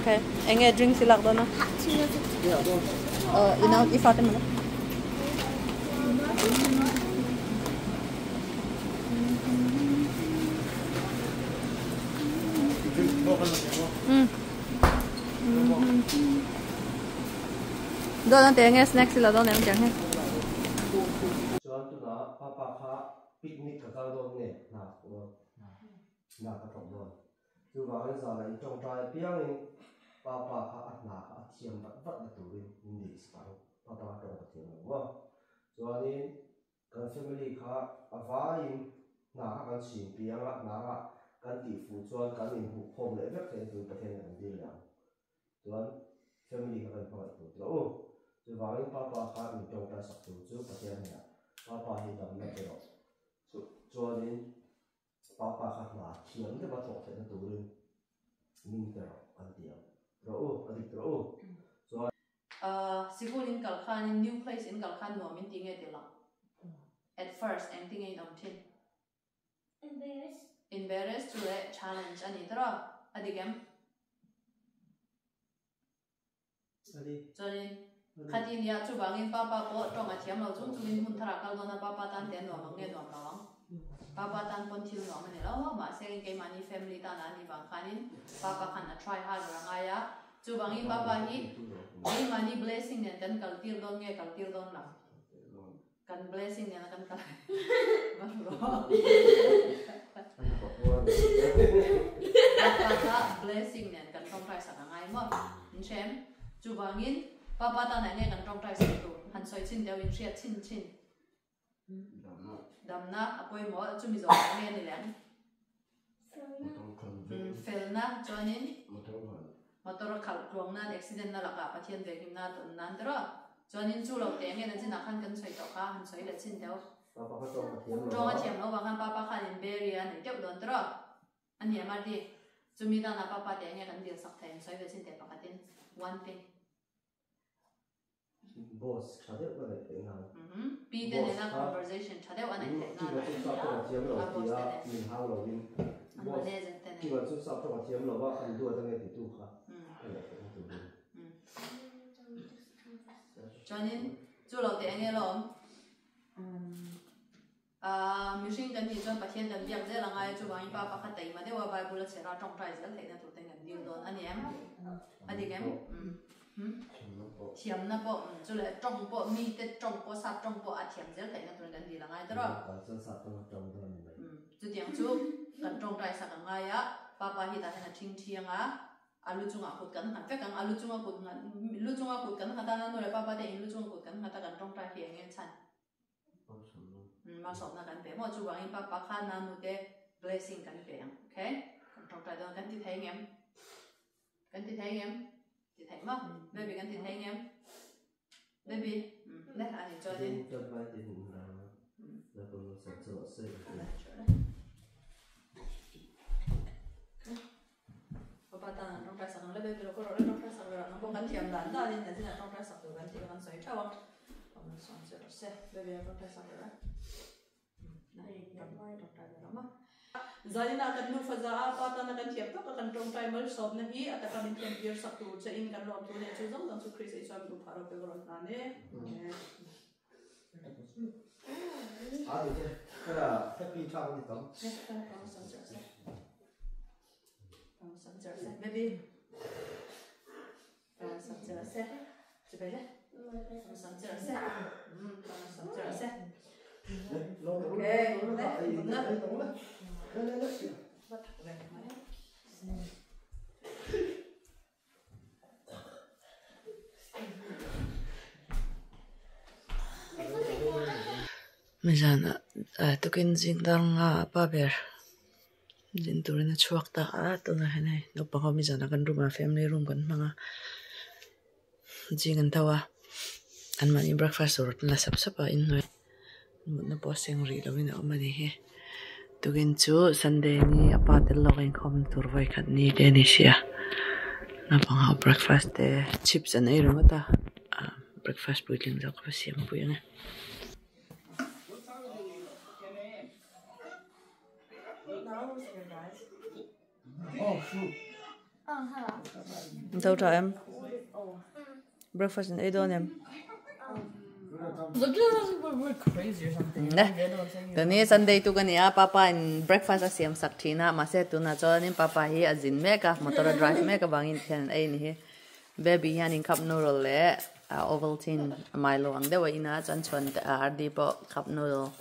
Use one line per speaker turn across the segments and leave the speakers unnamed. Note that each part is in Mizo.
Okay. Enge drinks i lak dawn a? I nau i fate maw? Dawn ante enge snacks i la dawn em tiang hi?
Chuan tunah papa kha picnic ka kal dawn nge hna ka dawn hna ka thawk dawn. Chuvangin zana in tawngtai apiangin papa kha a hna kha a thiam vat vat na turin min dil sak ang. Papa kha tawng ka thiam lo maw? Chuanin kan family kha a vaiin hna kha kan chhin piang a, hna kha kan tih fuh chuan kan inhmuhkhawm leh vek theihna turin Pathian kan dil leh ang. Chuan family kha kan hmangaih tur tilo u. Chuvangin papa kha min tawngtai sak tur chu Pathian hnenah papa hi damna pe rawh. Chuanin Papa kha hna thiam deuha thawk theihna turin min pe rawh an ti ang. Rawh u, a dik rawh u. Chuan.
Sikul in kal khanin new place in kal khan nuam in ti nge ti lo? At first eng ti nge in awm thin?
Embarrassed.
Embarrassed chu leh challenge a ni tawrh a, a dik em? Chuanin, khati nia, chuvangin Papa pawh tawng a thiam lo chung chungin hmun tharah kal dawn a, Papa tan te nuam ang nge nuam lo ang? Papa tan pawn thil nuam a ni lo a, mahse keimahni family tana a nih vang khanin Papa khan a try hard ber a ngai a, chuvangin Papa hi keimahni blessing nen kan kal tir dawn nge kal tir dawn lo? Kan blessing nena kan kal va rawh. Papa kha blessing nen kan tawngtai sak a ngai maw? In hre em? Chuvangin Papa tan ah nge kan tawngtai sak tur? Han sawi chhin deuh in hriat chhin chhin. Damna a pawimawh chumi zawh ah nge ni leng? Felna chuanin motor a khalh tluang nan accident na lakah Pathian venghimna a tawn nan tiraw? Chuanin chu lo teh nge nachinah khan kan sawi tawh kha han sawi leh chhin deuh. Tawng a thiam lo vang khan papa khanin barrier a nei deuh dawn tiraw? A ni em Arti? Chumi danah papa teh nge kan dil sak thei an sawi ve chhin teh pakhatin one thing.
Boss tha deuh ka neih theih nan.
Pi te nena conversation tha deuh a neih theih nan.
Kima chu sap tawng a thiam lo tia min hau lovin boss Kima chu sap tawng a thiam lo va an duat ange titu kha ka neih theih na turin.
Chuanin chu lo teh enge lawm. Mihring kan nih chuan Pathian kan biak zel a ngai a, chuvangin pa pakhat taima deuh a Bible a chherh a tawngtai zel theihna tur ten kan dil dawn a ni em? A dik em? Thiamna pawh chu leh tawng pawh mite tawng pawh sap tawng pawh a thiam zel theihna turin kan dil a ngai tawrh a. Chutiang chu kan tawngtai sak a ngai a, papa hi tah hian a thing thiang a, a lu chungah kut kan nghat vek ang, a lu chunga kut nghat lu chunga kut kan nghat a, na nu leh papa te in lu chunga kut kan nghat a kan tawngtai hi eng nge chhan? Malsawmna kan pe maw chuvangin papa kha nanu te blessing kan pe ang okay kan tawngtai dawn kan ti thei ngem kan ti thei ngem ti thei maw baby kan ti thei ngem baby le ani chuanin Papa tan an tawngtai sak ang le baby lo ka rawh le tawngtai sak ve rawh nang pawh kan thiam dan danin nachinah tawngtai sak tur kan tih kha kan sawi theuh a. Zanina kan nufa za a pa tana kan thiam tak a kan tawngtai malsawmna hi a taka min thiam tir sak tur che in kan lawm thu leh chu zawng zawng chu Krista Isua min uphah ropui ka rawn hlan e. Baby.
Mizanah tukin zing dar nga ah pa ber zin turin a chhuak ta a tunah hian hei naupang ho mizanah kan room ah family room kan hmang a zing an tho a anmahni breakfast tur an la sap sap a inhnuai mutna pawh a seng rih lovin a awm a ni hi tukin chu sunday ni a pa tel lawk a inkhawm tur vawikhat ni te a ni sia naupang ho breakfast te chips an ei ringawt a breakfast puitling zawk a va siam pui ang e.
Oh shoot.
Tho tha em? Breakfast in ei dawn em?
Look at us, we're crazy or something.
Ne. Tuni Sunday tu kan nia papa in breakfast a siam sak thina mahse tuna chuanin papa hi a zin mek a motor a drive mek avangin thian an ei ni hi. Baby hianin cup noodle leh Ovaltine Milo ang deuh a in a chuan chhuan RD pawh cup noodle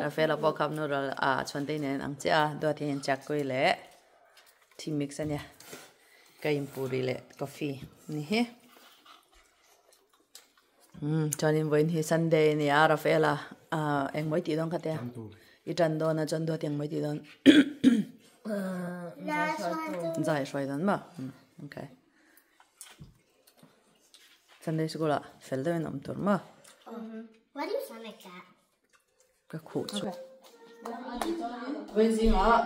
Rafaela pawh cup noodle a chhuan te nen ang chiah a duat hian chakui leh tea mix a nia ka inpuri leh coffee ni hi. Umm chuanin vawiin hi Sunday a ni a Rafaela ah engmaw i tih dawn kha te a i tan dawn a chuan duat engmaw i tih dawn zai hruai dawn maw okay. Sunday school ah fel deuhin awm tur maw?
Why do you sound like that?
Ka khuh chu.
Vawiin zingah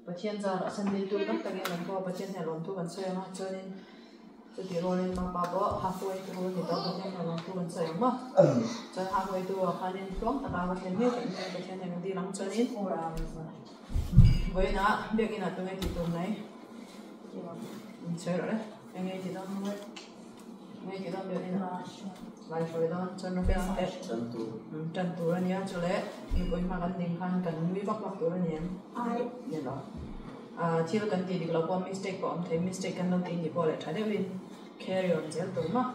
Pathian zarah Sunday tur tak takin kan pawh a, Pathian hian lawmthu kan sawi ang a, chuanin chutih rualin mapa pawh halfway through a ni tawh, Pathian hian lawmthu kan sawi ang maw? Chuan halfway through ah khanin tluang taka va thlen ngei theih hmel Pathian hian kan dil ang, chuanin vawiinah biakinah tunge tih tur mai inchhir rawh le, enge i tih dawn hmel? Nge ti dawn biakin a lai hruai dawn chuan Rafael ang te tan tur a nia chu leh mipui hma kan ding khan kan nui vak vak tur a ni em ni lo thil kan tih dik loh pawh mistake pawh a awm thei mistake kan lo tih ni pawh leh tha deuhin carry on zel tur maw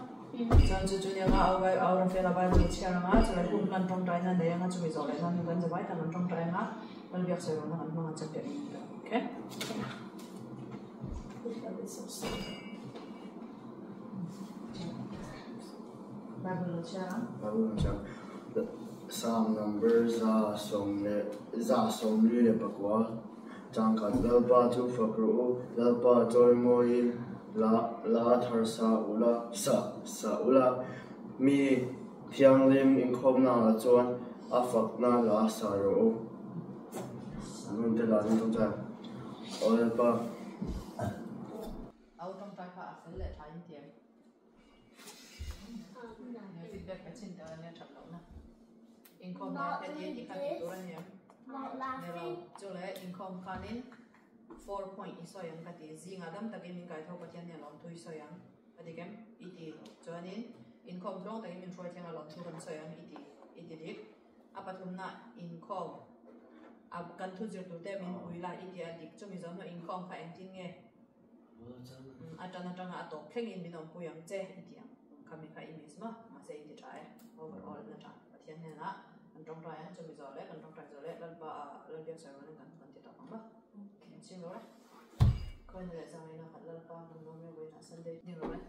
chuan chu chu nia nga au vai au Rafael a vai chu chhiar anga chu lai hun hman tawngtai na nei anga chumi zawh leh nan kan zavai tak an tawngtai anga Lalbiak sawi rawhna kan hmang a chuan biakin okay.
Psalm number 144 changkhat Lalpa chu fak rawh u, Lalpa chawimawiin la thar sa ula, sa ula, mi thianghlim inkhawmnaah chuan a fakna la sa rawh u. An hun te la an tum chuan Aw Lalpa.
Au tawngtai kha a fel leh tha in tiam. Nge feedback pe chin tel ania that lohna. Inkhawm na heti heti kha tih tur a ni em? Ni lo. Chu leh inkhawm khanin 4 point i sawi ang ka ti. Zingah dam takin min kaitho Pathian nia lawmthu i sawi ang ka ti kem i ti. Chuanin inkhawm tluang takin min hruai thleng a lawmthu kan sawi ang i ti i ti dik. A pathumna inkhawm a kan thu zir tur te min pui la i ti a dik chumi zawh hnuah inkhawm kha engtin nge a tan atanga a tawp thlengin min awmpui ang che i ti ang khami kha i miss maw mahse i ti tha e overall na tha Pathian hnenah kan tawngtai ang chumi zawh leh kan tawngtai zawh leh Lalpa ah Lalbiak Sermon in kan kan ti tawp ang maw inchhing rawh e khawi leh zangaina khat Lalpa kan lawm e vawiinah Sunday ding rawh e.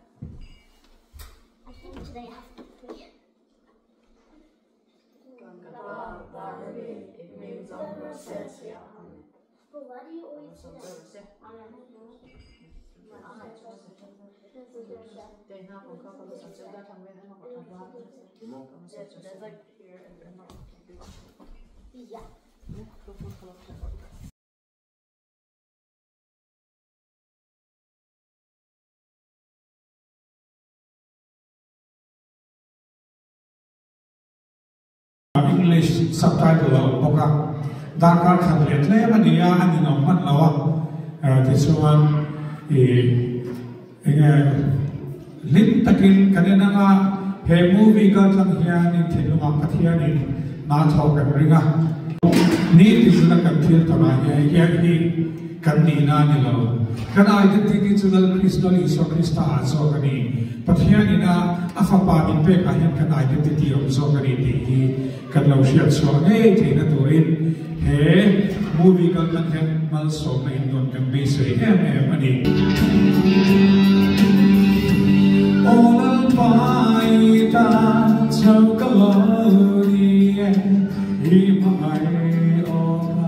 I think today I have to pray.
English subtitle a awm bawk a, darkar khat leh tlem a ni a, a ninawm hman lo a, tichuan ih enge hlim takin kan en ang a, he movie kaltlang hian in thinlungah Pathianin hna thawk kan ring a, ni tizuna kan thil tawnah hian hian hi kan nihna a ni lo, kan identity chu Lal Kristo Isua Krista ah zawk a ni. Pathian ina a fapa min pekah hian kan identity awm zawk a ni tih hi kan lo hriat chhuah ngei theihna turin he movie kal tan hian malsawmna in dawn kan beisei em em a ni. Aw Lalpa i tan chho ka lo ni e, i hmangaih aw ka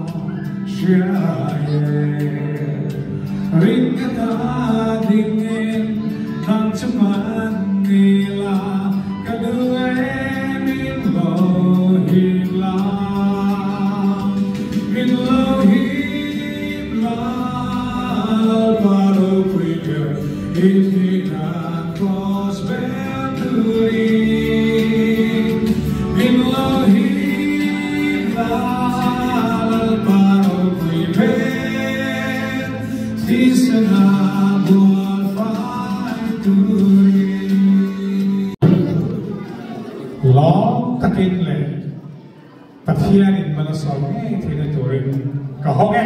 hria e. Ring ka ta ding in nang chu man ni la ka duh e min lo him la min lo him la Lalpa ropui ber i thihna cross bel turin min Pathianin mal a sawm ngei theihna turin ka hawng e.